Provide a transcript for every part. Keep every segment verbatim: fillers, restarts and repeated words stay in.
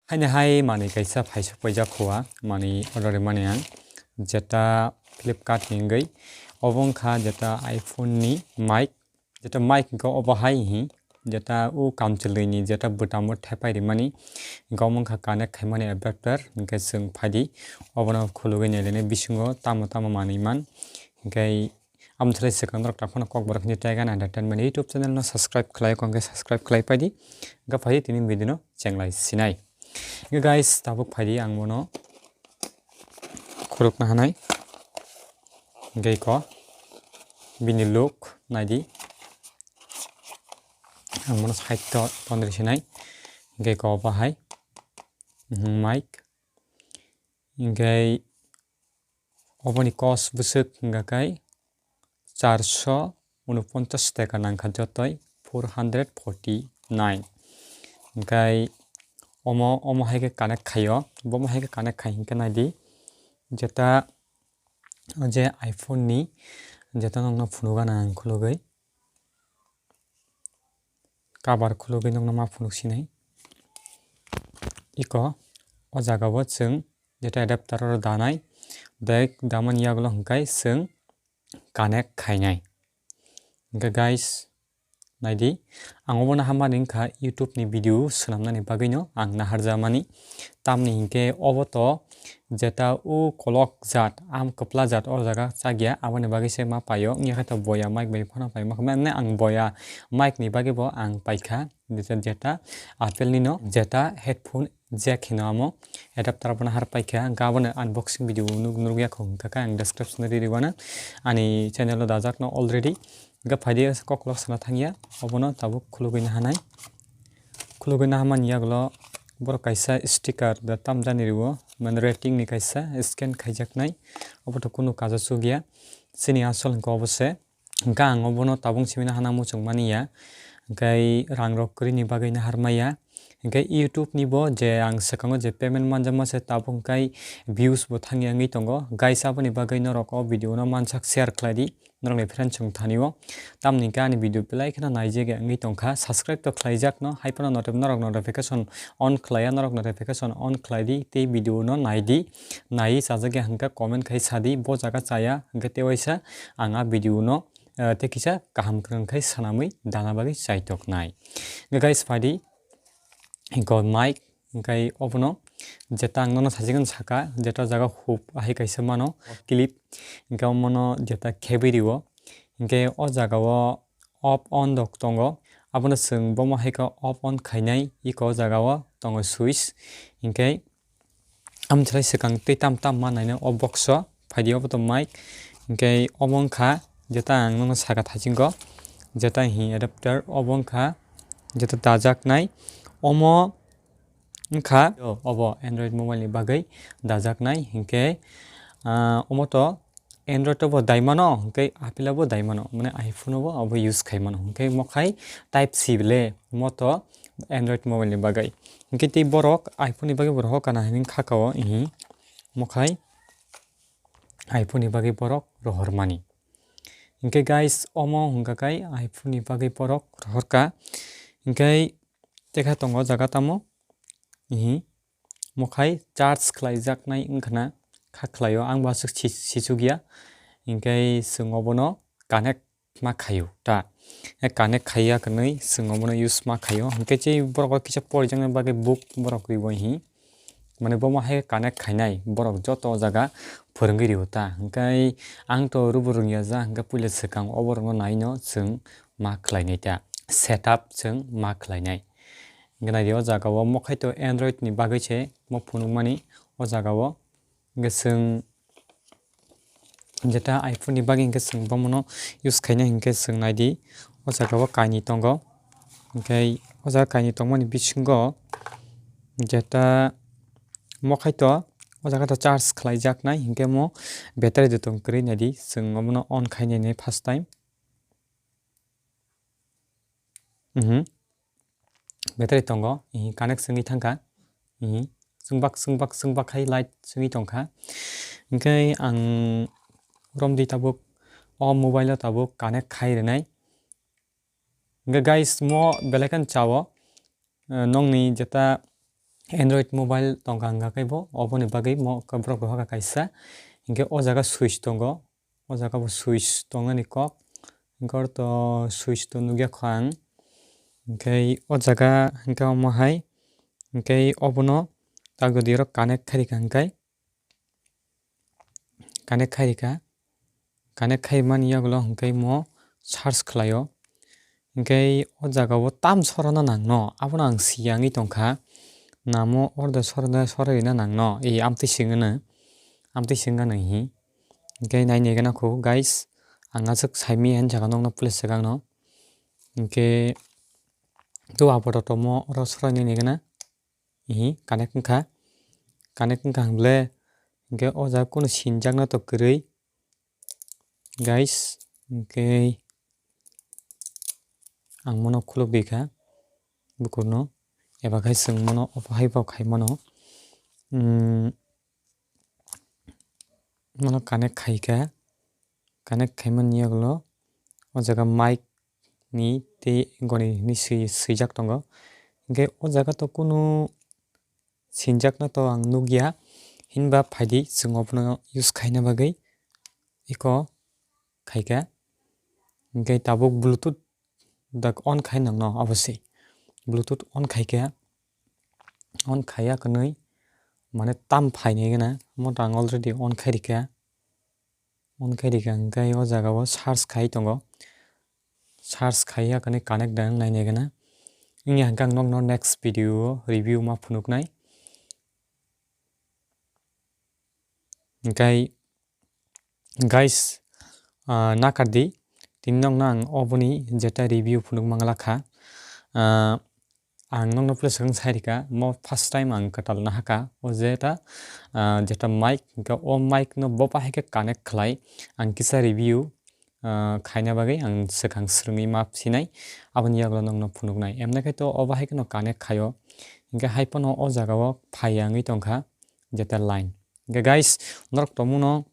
Haini hai manwi kaisa phaisok paijak kho a, manwi order rimani ang, jeta Flipkart ni wngwi. Obo wngkha jeta iPhone ni mic, jeta mic wngkha obo hai hi, jeta o kamchwlwi ni jeta bwtamo thepai rimani, wngkha omo wngkha connect khaimani adapter. Hwnkhe chwng phaidi obono khulugwi nailani bisingo tamo tamo manwi man. Hwnkhe Amtwlai swkang norok takhwno Kokborok ni Taigan Entertainment YouTube channel no subscribe khlai, kongkhe subscribe khlai paidi. Wngkha phaidi tini video no chenglai sinai. Wngkha guys, tabuk phaidi ang bono khulukna hanai. Wngkha ko bini look naidi. Ang bono side to tondri sinai. Wngkha ko bahai, mhm, mic. Wngkha oboni cost bwswk wngkha khe charso unoponchas taka nangkha jotoi, four hundred forty nine. Hwnkhe omo, omo hai khe connect khaio, bomo hai khe connect khai hwnkhe naidi, jeta o je iPhone ni jeta nokno phunukgana ang khulugwi. Cover khulugwi nokno ma phunuk sinai. Iko o jaga o chwng jeta adapter oro danai, direct damani yagulo hwnkhe chwng connect khainai. Hwnkhe guys, naidi, ang obono hamani wngkha YouTube ni video swnamnani bagwino ang naharjamani. Tamni hinkhe obo to jeta o kolok jat, am kwpla jat o jaga chakya, aboni bagwi se ma paio. Wngya khe to boya mic bai phano paima khe, mane ang boya mic ni bagwi bo ang paikha. Jeta, jeta Apple nino jeta headphone jack hino amo adapter abono har paikha. Hwnkhe abono unboxing video nuk-, nukya kho, hwnkha khe ang description o riri wana ani channel o dajakno already. Hwnkhe phaidi koklok sana thangya, obono tabuk khulugwi nahanai. Khulugwi nahamani yagulo borok kaisa sticker da tamjani rwo, mane rating ni kaisa scan khaijaknai. Obo to kunu kajo chukya, chini asol hwnkhe obo se. Hwnkhe ang obono tabuk simi nahana muchung mani ya, hwnkhe rang rok kwrwini bagwi nahar maya. Hwnkhe YouTube ni bo je ang swkango je payment manjakma se tabuk hwnkhe views bo thangya wngwi tongo. Guys, aboni bagwi norok o video no mansak share khlai di. Norokni friend chwng thani o. Tamni hwnkhe ani video belai kheno naijak ya wngwi tongkha. Subscribe to khlaijak no, hai phano notif-, norok notification on khlaiya, norok notification on khlai di, tei video no nai di. Naiwi chajak ya hwnkhe comment khai sa di, bo jaga chaya hwnkhe tei waisa ang a video no, eh, tei kisa kaham kwrwng khai swnamwi dana bagwi chaitok nai. Hwnkhe guys, phaidi, go mic, hwnkhe obono jeta ang nono sajagani saka, jeta jaga hook ahai kaisa mano, clip, hwnkhe omono jeta khebwi rio, hwnkhe o jaga o off on rok tongo, abono chwng bomo hai khe off on khainai, iko o jaga o tongo switch, hwnkhe amtwlai swkang tei tam tam ma naino o box o. Phaidi obo to mic, hwnkhe omo wngkha jeta ang nono saka thaisingo, jeta hi adapter obo wngkha jeta dajaknai. Omo wngkha obo Android mobile ni bagwi dajaknai, hwnkhe, ah, omo to Android o bo dai mano, hwnkhe Apple o bo dai mano, mane iPhone o bo abo use khai mano, hwnkhe mo khai Type C bele mo to Android mobile ni bagwi. Hwnkhe tei borok iPhone ni bagwi bo rohor kana hinwi kha kao, ihi mo khai iPhone ni bagwi borok rohor mani. Hwnkhe guys, omo hwnkha khai iPhone ni bagwi borok rohor ka. Hwnkhe tekha tongo jaga tamo, ihi mo khai charge khlaijaknai wngkhana kha khlaio, ang bo aswk si-, sichukya. Hwnkhe chwng obono connect ma khaio ta. E connect khaiya kwnwi chwng obono use ma khaio. Hwnkhe tei borok o kisa porijaknai bagwi book borok ribo hi. Mane bomo hai connect khainai borok joto o jaga phwrwngwi rio ta. Hwnkhe ang to rubo rwngya ja, hwnkhe puila swkang o borokno naino chwng ma khlainai ta. Setup chwng ma khlainai. Hwnkhe naidi o jaga o mo khai to Android ni bagwi se mo phunukmani o jaga o. Hwnkhe chwng jeta iPhone ni bagwi hwnkhe chwng bomono use khainai hwnkhe chwng naidi o jaga o kainwi tongo. Hwnkhe o jaga kainwi tongmani bisingo jeta mo khai to o jaga to charge khlaijaknai hwnkhe mo battery de tong kwrwi naidi chwng omono on khainai first time. Mhm. Battery tongo, ihi connect swngwi thangkha. Ihi chwngbak, chwngbak, chwngbak khai light swngwi tongkha. Hwnkhe ang romdi tabuk o mobile o tabuk connect khai rwnai. Hwnkhe guys, mo belai kheno chao, eh, nokni jeta Android mobile tongkha hwnkha khe bo, oboni bagwi mo borok rohorkha kaisa. Hinkhe o jaga switch tongo, o jaga bo switch tongmani kok, hinkhe oro to switch to nukya kho ang. Hinkhe o jaga hinkhe omo hai, hinkhe obono tak jodi oro connect khairikha hinkhe, connect khairikha, connect khaimani yagulo hinkhe mo search khlaio. Hinkhe o jaga o tam sorana nangno, abono ang siyangwi tongkha. Namo order sorana sorana nangno, e amtwi singano, amtwi singano hi. Hinkhe nainai gana kho guys, ang aswk saimi ani jaga nokno place swkangno. Hinkhe to apoto tomo oro sorana nainai gana. Ihi connect wngkha, connect wngkha hwnble, hinkhe o jaga kunu sinjakna to kwrwi, guys, hinkhe ang mono khulukgwi kha bukurno, eba khai chwng mono obo hai bo khai mano, mm, mono connect khai kha, connect khaimani yagulo o jaga mic ni tei goni hinwi swi-, swijak tongo. Hinkhe o jaga to kunu sinjakna to ang nukya, hinba phaidi chwng obono use khaina bagwi eko khaikha. Hinkhe tabuk Bluetooth dak on khai nangno oboswi. Bluetooth on khaikha, on khaiya kwnwi mane tam phainai gana, omo to ang already on khairikha. On khairikha hinkhe o jaga o search khai tongo. Search khaiya kwnwi connect da wng nainai gana. Wngya hinkhe ang nokno next video o review ma phunuknai. Hinkhe guys, ah, nakardi, tini nokno ang oboni jeta review phunuk mangla kha. Ah, ang nokno plus swkang sai rikha, mo first time ang kwtal nahaka, o jeta, ah, jeta mic, hinkhe o mic no bo bahai khe connect khlai, ang kisa review, ah, khaina bagwi ang swkang swrwngwi ma sinai, aboni yagulo nokno phunuknai. Emna khe to o bahai kheno connect khaio, hinkhe hai phano o jaga o phai wngwi tongkha jeta line. Hinkhe guys, norok tongmano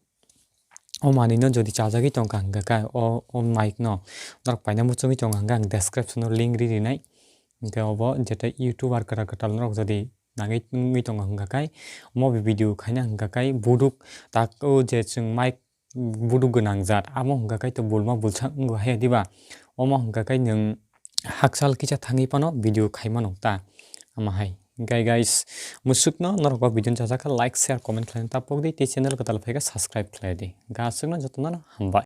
o manwino jodi chajagwi tongkha hwnkha khe o, o mic no norok paina muchungwi tongkha hwnkhe ang description o link ri rinai. Hinkhe obo jeta YouTuber kwtal kwtal norok jodi nangwi wngwi tongo hwnkha khe omo video khaina hwnkha khe buduk tak o je chwng mic buduk gwnang jat amo hwnkha khe to bulma bulsa wngwi haya diba? Omo hwnkha khe nwng hakchal kisa thangwi phano video khai mano ta, ama hai. Hinkhe guys, musukno norok o video no chajak kha like, share, comment khlaina ta pok di, tei channel kwtal phai khe subscribe khlai di. Hinkhe aswkno jotono hambai.